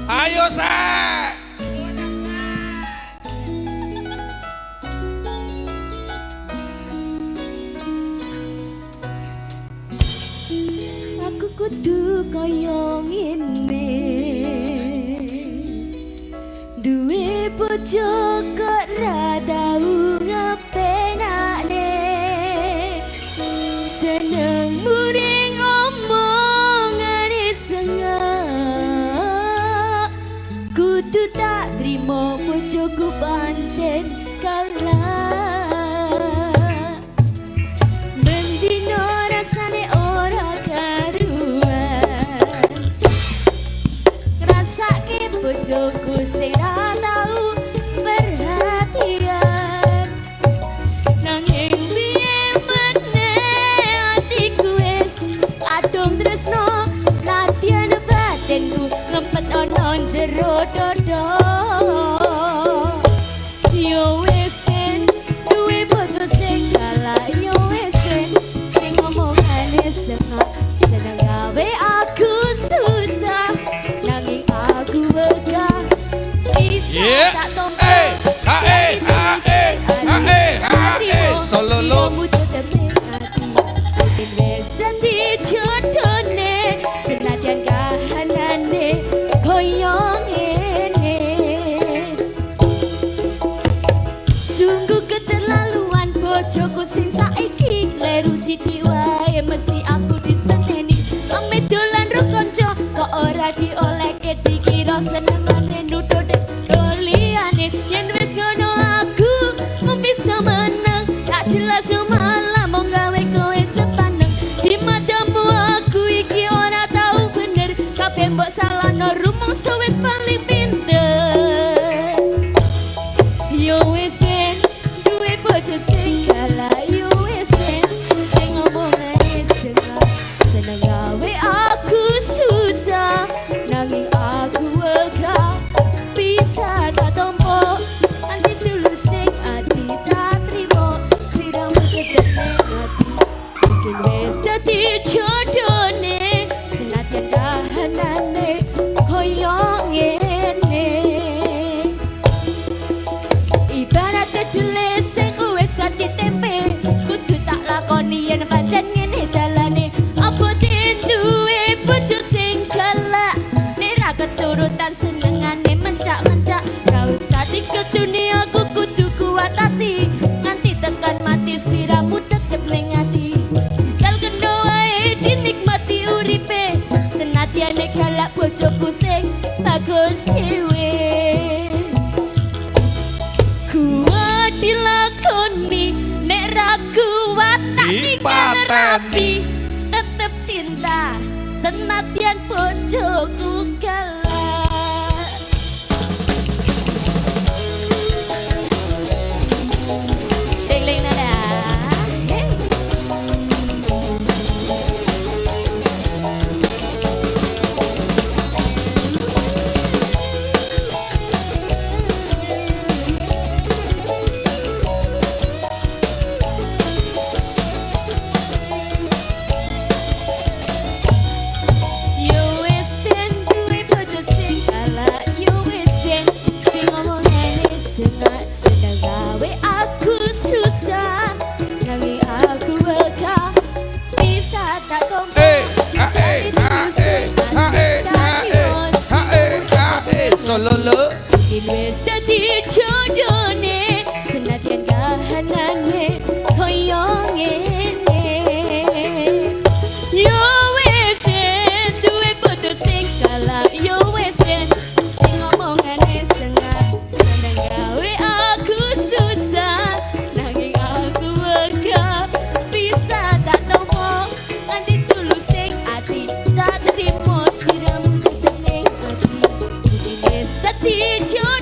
Ayo sek. Aku kudu kaya ngene. Duwe bojo kok ra tau ngepenakne. Seneng muring omongane sengak. Kudu tak trimo bojoku pancen kalah. Bendino rasane ora karuan. Ngrasake bojoku sing ra tau perhatian. Nanging piye meneh atiku wis kadung tresno. Latihan batinku ngempet ana jero dodo. Yo wis ben duwe bojo sing galak, yo wis ben sing omongane sengak. Seneng gawe aku susah, nanging aku wegah bisa tak tompo. Eh, ha eh ha eh ha eh ha eh sololo. Tetep ning ati, mungkin wis dadi jodone, senadyan kahanane koyo ngene. Sungguh keterlaluan bojoku sing saiki, kleru sithik wae mesti aku diseneni. Ame dolan ro kanca kok ora diolehke, dikira senengane nuduh doliyane. Yen wis ngono aku mung bisa meneng, tak jelas malah mung gawe kowe sepaneng. Di matamu aku iki ora tau bener, kabeh mbok salahno rumangsa wis paling pinter. Yo wis ben duwe bojo sing galak, yo wis ben sing omongane sengak. Seneng gawe aku susah, nanging aku wegah bisa tak tompo. Anti tulus sing ati tak trimo, siramu tetep ning ati. Mungkin wis dadi jodone, senadyan kahanane koyo ngene. Ibarat kedele sing wis dadi tempe, kudu tak lakoni yen pancen ngene dalane. Apa duwe bojo sing galak, nek ra keturutan senengane mencak-mencak. Ra usah diketuni aku kudu kuat ati, nganti tekan mati sliramu tetep ning ati. Misal kena wae dinikmati uripe, senadyane galak bojoku sing bagus dhewe. Kuat dilakoni, nek ra kuat tak tinggal rapi. Tetep cinta senadyan bojoku galak. Ling ling nada. Hey. Yo wis ben duwe bojo sing galak, yo wis ben sing omongane sengak. Seneng gawe aku susah, nanging aku wegah bisa tak tompo. Eh ha eh ha eh ha eh ha eh ha eh ha eh sololo. Mungkin wis dadi jodone, senadyan kahanane koyo ngene. Yo wis ben duwe bojo sing galak, yo wis ben sing omongane sengak. Seneng gawe aku susah, nanging aku wegah bisa tak tompo. Nganti tulus sing ati tak trimo, sliramu tetep ning ati. Mungkin wis dadi jodoh.